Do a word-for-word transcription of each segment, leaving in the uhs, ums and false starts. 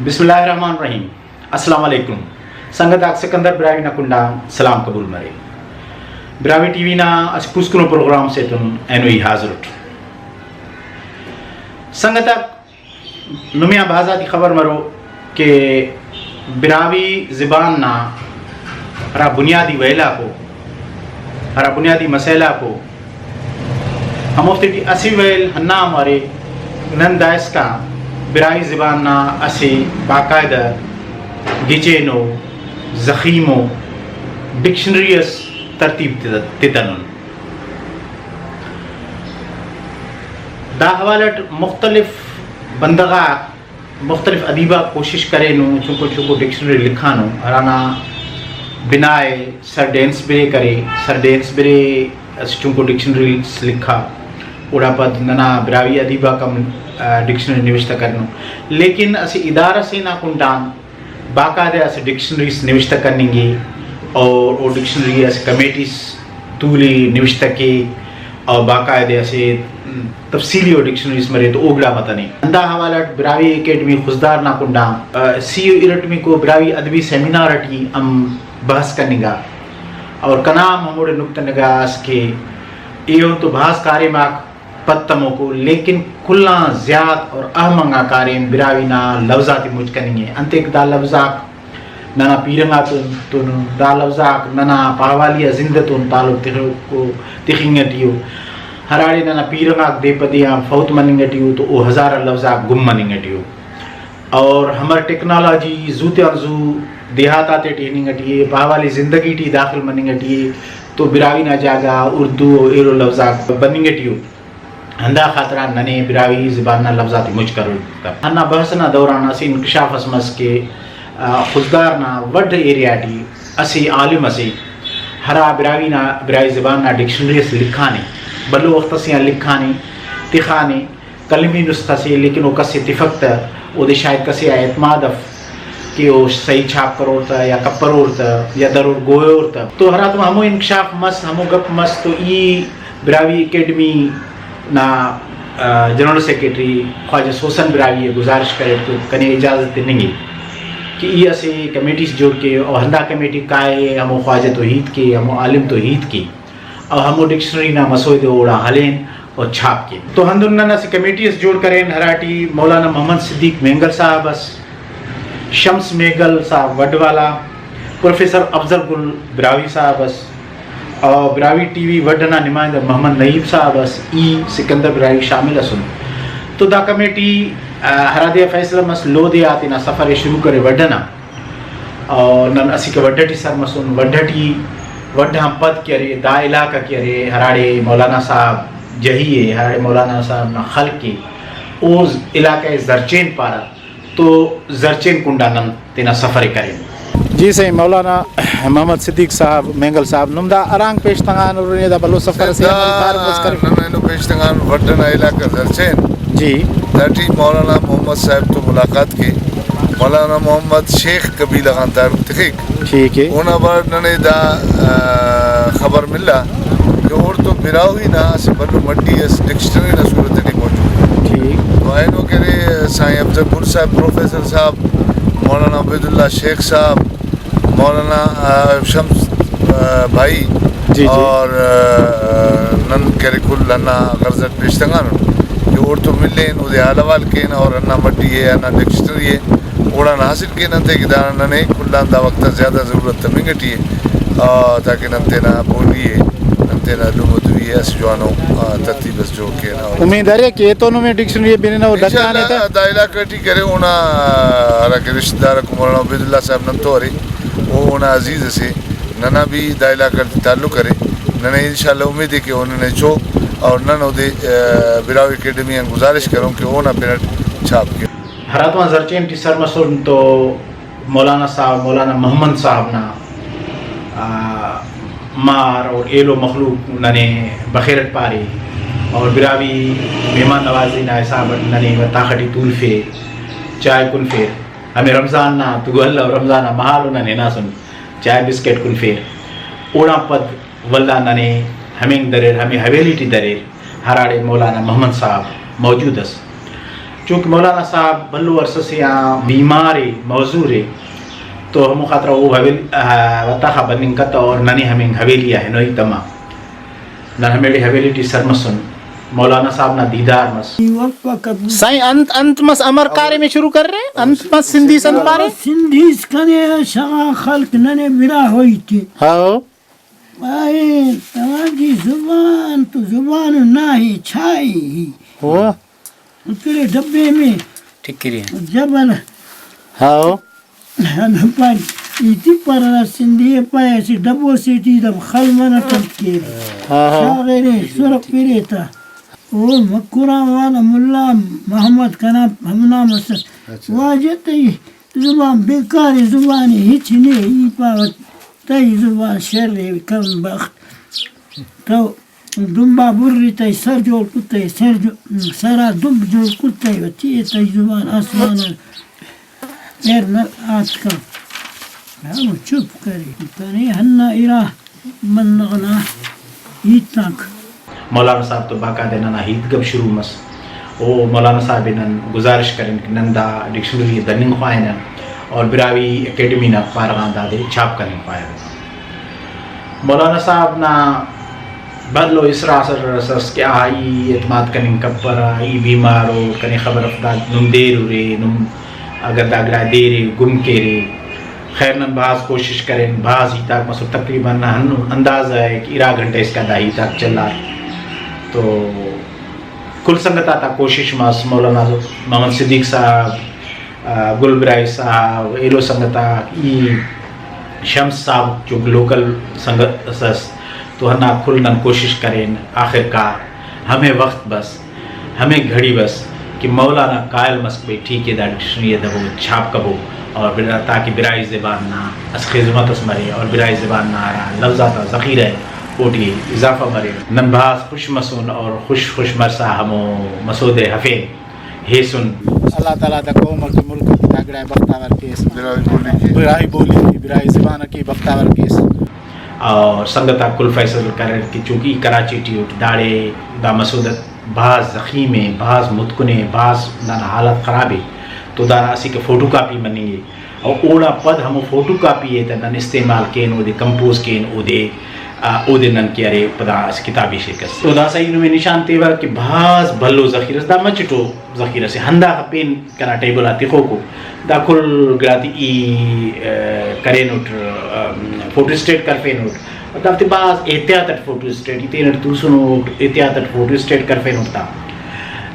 بسم اللہ الرحمن الرحیم۔ السلام علیکم۔ سنگت آک، سکندر براہوئی نا کنڈآن سلام قبول مرے۔ براہوئی ٹی وی نا اسہ پوسکنو پروگرام سے تون اینو ای حاضر اٹ۔ سنگت آک، نمے آن بھاز آتے خبر مرو کہ براہوئی زبان نا ہرا بنیادی ویل آکو، ہرا بنیادی مسئلہ آکو، ہموفتے ٹی اسہ ویل ہندا ہم ارے، نن دائسکان براہوئی زبان نا اسہ باقاعدہ گچینو، زخیمو ڈکشنری اس ترتیب تت-، تتنن۔ دا حوالہ اٹ مختلف بندغ آک، مختلف ادیب آک کوشش کرینو، چنکو چنکو ڈکشنری لکھانو، ہرانا بنا ءِ سر ڈینس برے کرے۔ سر ڈینس برے اسہ چنکو ڈکشنری لکھا، اوڑا پد ننا براہوئی ادیب آک ہم، آ، ڈکشنری نوشتہ کرینو، لیکن اسہ ادارہ سے نا کنڈآن باقاعدہ اسہ ڈکشنریس نوشتہ کننگے، اور او ڈکشنری اسہ کمیٹیس تولی نوشتہ کیک، اور باقاعدہ اسہ تفصیلی او ڈکشنریس مرے تو او گڑا متنے۔ ہندا حوالہ اٹ براہوئی اکیڈمی خضدار نا کنڈآن، آ، سی و ارٹمیکو براہوئی ادبی سیمینار اٹی ہم بحث کننگا، اور کنا ہم ہموڑے نقطہ نگاہ ئس کہ ایہن تو بھاز کاریم آک پد تموکو، لیکن کل آن زیات اور اہم انگا کاریم براہوئی نا لوزاتے مچ کننگ ءِ۔ انتئے کہ دا لوزاک ننا پیرنگ آتون، تون دا لوزاک ننا پہوالی آ زند تون تعلق تخوکو، تخنگ ٹی ءُ۔ ہراڑے ننا پیرنگ آک دے پہ دے آن فوت مننگ ٹی ءُ تو او ہزارہ لوزاک گم مننگ ٹی ءُ۔ اور ہمر ٹیکنالوجی زو تیان زو دیہات آتے ٹی ہننگ ٹی ءِ، پہوالی زندگی ٹی داخل مننگ ٹی ءِ تو براہوئی نا جاگہ اردو و ایلو لوزاک بننگ ٹی ءُ۔ ہندا خاطران ننے براہوئی زبان نا لوزاتے مچ کرور تخ۔ ہندا بحث نا دوران اسہ انکشاف اس مس کہ، آ، خضدار نا وڈھ ایریا ٹی اسہ عالم اسے ہرا براہوئی نا، براہوئی زبان نا ڈکشنری اس لکھانے، بھلو وخت اسے آن لکھانے، تخانے، قلمی نسخہ سے، لیکن او کس ءِ تفک تہ، اودے شاید کس ءِ آ اعتماد اف کہ او صحیح چھاپ کرور تہ یا کپرور تہ یا درور گویور تہ۔ تو ہراتم ہمو انکشاف مس، ہمو گپ مس تو ای براہوئی اکیڈمی نا، آ، جنرل سیکرٹری خواجہ سوسن براہوئی ءِ گزارش کریٹ کہ کنے اجازت تننگے کہ ای اسہ کمیٹی اس جوڑ کے، او ہندا کمیٹی کائے، ہمو خواجہ تو ہیت کے، ہمو عالم تو ہیت کے، او ہمو ڈکشنری نا مسودہ اوڑا ہلین او چھاپ کین۔ تو ہندن نن اسہ کمیٹی اس جوڑ کرین، ہراٹی مولانا محمد صدیق مینگل صاحب اس، شمس مینگل صاحب وڈھ والا، پروفیسر افضل گل براہوئی صاحب اس، اور براہوئی ٹی وی وڈھ ئنا نمائندہ محمد نعیم صاحب اس، ای سکندر براہوئی شامل ئسن۔ تو دا کمیٹی، آ، ہرادے آ فیصلہ مس، لودے آ تینا سفر ءِ شروع کرے وڈھ ئنا۔ اور نن اسیکہ وڈھ ٹی سر مسن، وڈھ ٹی، وڈھ آن پد کہ ارے، دا علاقہ کہ ارے، ہراڑے مولانا صاحب جہی ءِ، ہراڑے مولانا صاحب نا خلق ءِ، او علاقہ ءِ زرچین پارہ۔ تو زرچین کنڈا نن تینا سفر ءِ کرین۔ جی سائیں، مولانا محمد صدیق صاحب، مینگل صاحب، نم دا ارانگ پیش تنگانو، نے دا بھلو سفر اسے، دا ہماری تعارف اس کرے۔ نن اینو پیش تنگان وڈھ ئنا علاقہ زرچین۔ جی۔ داٹی مولانا محمد صاحب تو ملاقات کے۔ مولانا محمد شیخ قبیلہ غان تعلق تخک۔ ٹھیک ہے۔ اونا بعد ننے دا، آ، خبر ملا کہ اوڑتون براہوئی نا اسہ بھلو مڈی اس ڈکشنری نا صورت ٹی موجود۔ ٹھیک۔ تو اینو کہ ارے سائیں افضل گل صاحب، پروفیسر صاحب، مولانا عبیداللہ شیخ صاحب، مولانا، آ، شمس، آ، بھائی جی، جی۔ اور، آ، نن کہ ارے کل ہندا غرض اٹ پیش تنگانن کہ اوڑتون ملین، اودے حال احوال کین اور ہندا مڈی ءِ، ہندا ڈکشنری ءِ اوڑان حاصل کین، انتئے کہ دانا ننے کل آن دا وخت آ زیادہ ضرورت تمنگ ٹی ءِ، آ، تاکہ نن تینا بولی ءِ، نن تینا لمہ دوی ءِ اسہ جوانو، آ، ترتیب اس جوڑ کین۔ امید ارے کہ ایتون نمے ڈکشنری ءِ بننہ و ڈکانے تہ۔ انشاءاللہ دا علاقہ ٹی کہ ارے اونا ہراکہ رشتہ دار اکو مولانا عبیداللہ صاحب نن تو ارے، او اونا عزیز اسے، ننا بھی دا علاقہ ٹی تعلق ارے۔ ننے انشاءاللہ امید ءِ کہ او ننے چو اور نن اودے، آ، براہوئی اکیڈمی آن گزارش کرون کہ اونا پن اٹ چھاپ کے۔ ہراتم آ زرچین ٹی سر مسن تو مولانا صاحب، مولانا محمد صاحب نا، آ، مار اور ایلو مخلوق ننے بخیر اٹ پارے اور براہوئی مہمان نوازی نا حساب اٹ ننے تاخ ٹی تولفے، چائے کنفیر۔ ہمے رمضان نا تو الو، رمضان نا مہالو نن ہناسن چائے بسکٹ کنفیر۔ اوڑان پد ولدا ننے ہمینگ دریر، ہمے حویلی ٹی دریر، ہراڑے مولانا محمد صاحب موجود ئس۔ چونکہ مولانا صاحب بھلو عرصہ سے آ بیمار ءِ، معذور ءِ، تو ہمو خاطرہ او حویل-، آ، وتاخا بننگ کتو اور ننے ہمینگ حویلی آ ہنوئی تما۔ نن ہمیڑے حویلی ٹی سر مسن، مولانا صاحب نا دیدار مس۔ سائیں، انت، انت مس امر کاریم ءِ شروع کرے؟ انت مس سندھی اس انت پارے؟ سندھی اس کنے شغا خلق ننے برا ہوئی تے۔ ہاؤ۔ آئے تواجی زبان تو زبان ناہی چھائی ہی۔ ہو۔ اتنے ڈبے میں ٹکری۔ جبل۔ ہاؤ۔ ہنو پائے، ای ٹپر ہرا سندھی ءِ پائے، اسہ ڈبو سے ٹی دم خل منٹ انت کیرے۔ ہاں، ہاں۔ شاغرے، سرک پیرے تا۔ او مکران والا ملا محمد کنا ہمنام اس۔ اچھا۔ واجہ تئی زبان بیکار ءِ، زبان ءِ ہچ نے، ای پاوہ تئی زبان شر ءِ، کم بخت۔ تو دمبا بری تئی سر جوڑ کتئی، سر جو-، سرا دمب جوڑ کتئی و ٹی تئی زبان آسمان آ ایر نہ آتکا۔ ہمو چپ کرے۔ کنے ہندا ارا بندغ نا ہیت آک۔ مولانا صاحب تو باقاعدہ ننا ہیت گپ شروع مس۔ او مولانا صاحب ءِ نن گزارش کرین کہ نن دا ڈکشنری ءِ دننگ خواہنہ اور براہوئی اکیڈمی نا پارہ غان دادے چھاپ کننگ خواہرہ۔ مولانا صاحب نا بھلو اسرا اثر اس کہ آ، ای اعتماد کننگ کپرہ، ای بیمار او، کنے خبر اف دا نم دیر ارے، نم اگر دا گڑا دیر ءِ گم کیرے۔ خیر نن بھاز کوشش کرین، بھاز ہیت آک مسر، تقریباً ہندن اندازہ ءِ کہ ارا گھنٹہ اسکا دا ہیت آک چلار۔ تو کل سنگت آتا کوشش مس، مولانا محمد صدیق صاحب، آ، گل براہوئی صاحب، ایلو سنگت آک، ای شمس صاحب چونکہ لوکل سنگت اس ئس، تو ہندا کل نن کوشش کرین۔ آخر کار ہمے وخت بس، ہمے گھڑی بس کہ مولانا قائل مس کہ بھئی ٹھیک ہے، دا ڈکشنری ءِ دبو چھاپ کبو اور برا-، تاکہ براہوئی زبان نا اسہ خذمت اس مرے اور براہوئی زبان نا ہرا لفظ آتا ذخیرہ ءِ اوٹی اضافہ مرے۔ نن بھاز خوش مسون اور خوش خوش مرسا ہمو مسودہ ءِ ہفین۔ ہیسن۔ اللہ تعالیٰ دا قوم اٹ ملک اٹ دا گڑا بختاور کیس۔ براہوئی بولی ٹی۔ براہوئی بولی ٹی، براہوئی زبان اٹی بختاور کیس۔ اور سنگت آک کل فیصلہ کریر کہ چونکہ ای کراچی ٹی اٹ، داڑے دا مسودہ بھاز زخیم ءِ، بھاز متکن ءِ، بھاز دانا حالت خراب ءِ، تو دانا اسیکہ فوٹو کاپی مننگ ءِ۔ اور اوڑان پد ہمو فوٹو کاپی ءِ تہ نن استعمال کین، اودے کمپوز کین، اودے، آ، اودے نن کہ ارے پدا اسہ کتابی شکل اس۔ تو داسہ ای نمے نشان تیوہ کہ بھاز بھلو ذخیرہ اس، دا مچٹو ذخیرہ سے ہندا پین کنا ٹیبل آ تخوکو۔ دا کل گڑاتے ای، آ، کرینٹ، آ، فوٹو اسٹیٹ کرفینٹ۔ دافتے بھاز احتیاط اٹ فوٹو اسٹیٹ ای تینٹ توسنٹ، احتیاط اٹ فوٹو اسٹیٹ کرفینٹ تا۔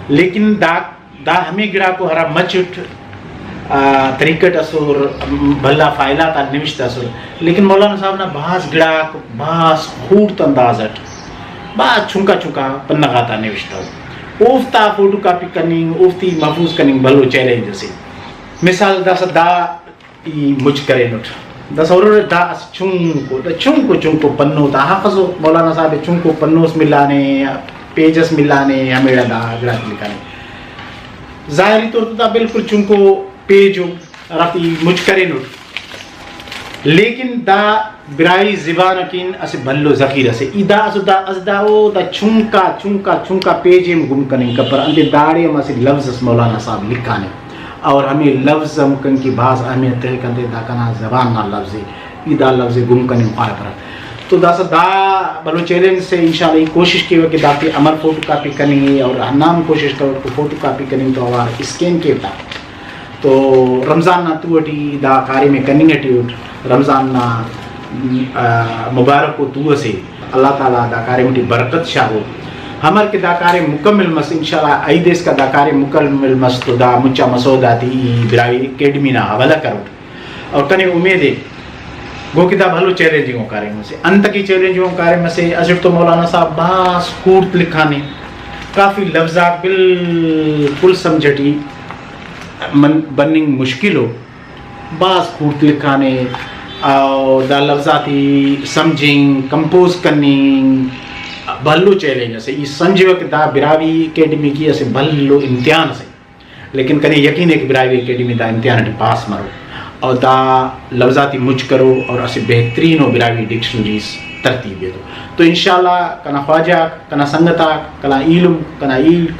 لیکن دا دا ہمے گڑاکو ہرا مچٹ، آ، طریقہ ٹی اسر، بھلا فائل آتا نوشتہ اسر، لیکن مولانا صاحب نا بھاز گڑاک بھاز خوڑت انداز اٹ بھاز چنکا چنکا پنہ غاتا نوشتہ ء۔ اوفتا فوٹو کاپی کننگ، اوفتے محفوظ کننگ بھلو چیلنج اسے۔ مثال داسہ دا ای مچ کرینٹ۔ داسہ ہُرورے دا اسہ چنکو، دا چنکو چنکو پنو تا ہخسو مولانا صاحب ءِ چنکو پنو اس ملانے، پیج اس ملانے، ہمیڑا دا گڑاتے لکھانے۔ ظاہری طور تو دا بالکل چنکو پیج ءُ ہرافتے ای مچ کرینٹ۔ لیکن دا براہوئی زبان اکن اسہ بھلو ذخیرہ سے۔ ای دا اسہ دا، اسہ دا او دا چنکا، چنکا، چنکا پیج ہم گم کننگ کپرہ۔ انتئے داڑے ہم اسہ لوظ اس مولانا صاحب لکھانے۔ اور ہمے لوظ ہم کن کہ بھاز اہمیت تخک، انتئے دا کنا زبان نا لوظ ءِ، ای دا لوظ ءِ گم کننگ خواہپرہ۔ تو داسہ دا بھلو چیلنج سے، انشاءاللہ ای کوشش کیوہ کہ دافتے امر فوٹو کاپی کننگ ءِ، اور ہندا ہم کوشش کروٹ کہ فوٹو کاپی کننگ تو اوار اسکین کیو تا۔ تو رمضان نا تو ٹی دا کاریم ءِ کننگ ٹی اٹ، رمضان نا، آ، مبارک و تو اسے۔ اللہ تعالیٰ دا کاریم ٹی برکت شاغو۔ ہمر کہ دا کاریم مکمل مس، انشاءاللہ عید اسکا دا کاریم مکمل مس تو دا مچا مسودہ آتے ای براہوئی اکیڈمی نا حوالہ کروٹ۔ اور کنے امید ءِ گو کہ دا بھلو چیلنجنگ ءُ کاریم اسے۔ انتکہ چیلنجنگ ءُ کاریم اسے، اسٹ تو مولانا صاحب بھاز خوڑت لکھانے، کافی لوظ آک بالکل سمجھ ٹی من-، بننگ مشکل ءُ۔ بھاز خوڑت لکھانے، اور دا لوظ آتے سمجھنگ، کمپوز کننگ بھلو چیلنج اسے۔ ای سمجھوہ کہ دا براہوئی اکیڈمی کی اسہ بھلو امتحان اسے، لیکن کنے یقین ءِ کہ براہوئی اکیڈمی دا امتحان ٹی پاس مرو اور دا لوظ آتے مچ کرو اور اسہ بہترین ءُ براہوئی ڈکشنریز ترتیب ایتو۔ تو انشاءاللہ کنا خواجہ آک، کنا سنگت آک، کنا ایلم، کنا ایلک،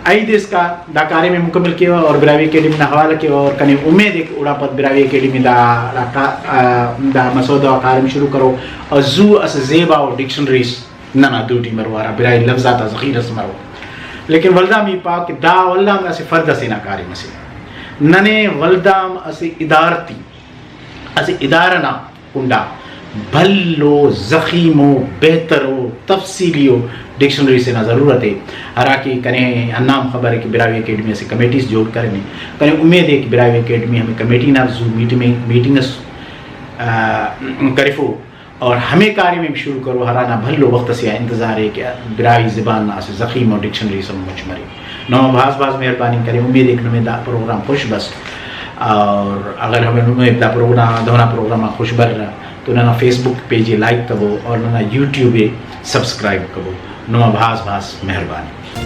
عید اسکا دا کاریم ءِ مکمل کیوہ اور براہوئی اکیڈمی نا حوالہ کیوہ، اور کنے امید ءِ کہ اوڑان پد براہوئی اکیڈمی دا، دا کا-، آ، دا مسودہ غا کاریم شروع کرو اور زو اسہ زیبا ءُ ڈکشنریز ننا دوٹی مرو، ہرا براہوئی لفظ آتا ذخیرہ اس مرو۔ لیکن ولدا ہم ای پاو کہ دا ولدا ہم اسہ فرد اسے نا کاریم اسے۔ ننے ولدا ہم اسہ ادارتی، اسہ ادارہ نا کنڈا بھلو، زخیمو، بہترو، تفصیلیو ڈکشنری سے نا ضرورت ءِ، ہرا کہ کنے ہندا ہم خبر ءِ کہ براہوئی اکیڈمی اسہ کمیٹی اس جوڑ کرینے۔ کنے امید ءِ کہ براہوئی اکیڈمی ہمے کمیٹی نا زو میٹنگ، میٹنگ اس، آ، کرفو اور ہمے کاریم ءِ شروع کرو، ہرانا بھلو وخت اسے آ انتظار ءِ کہ براہوئی زبان نا اسہ زخیم و ڈکشنری اس ہم مچ مرے۔ نما بھاز بھاز مہربانی کرے، امید ءِ کہ نمے دا پروگرام خوش بس، اور اگر ہمے نمے دا پروگرام، دہنا پروگرام آ خوش بررہ تو ننا فیس بک پیج ءِ لائک کبو اور ننا یوٹیوب ءِ سبسکرائب کبو۔ نما بھاز بھاز مہربانی۔